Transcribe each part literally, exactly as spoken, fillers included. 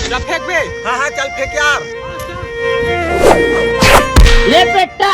चल फेंक बे। हाँ, हाँ, चल फेंक यार। ले बेटा।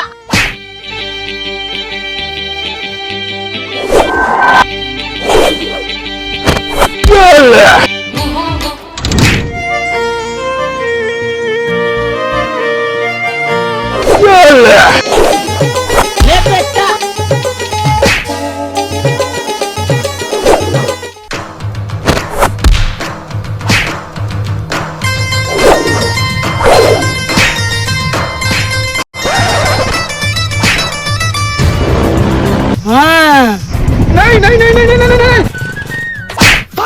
हाँ। नहीं, नहीं, नहीं, नहीं, नहीं, नहीं, नहीं, नहीं।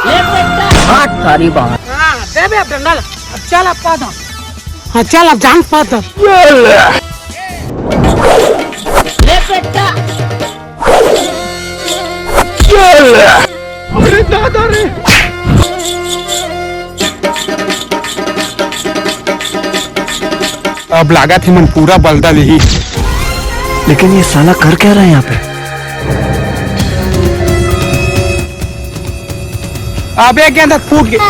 ले बेटा। हाँ, सारी बात। हाँ, दे बे अब डंडा ला। अब चल अब पादम। हाँ, चल अब जान पादम। ले बेटा। अरे दादा रे। अब लागत हे मन पूरा बलदा लिही। लेकिन ये साला कर क्या रहा है यहाँ पे? अबे गेंदा फूट गया।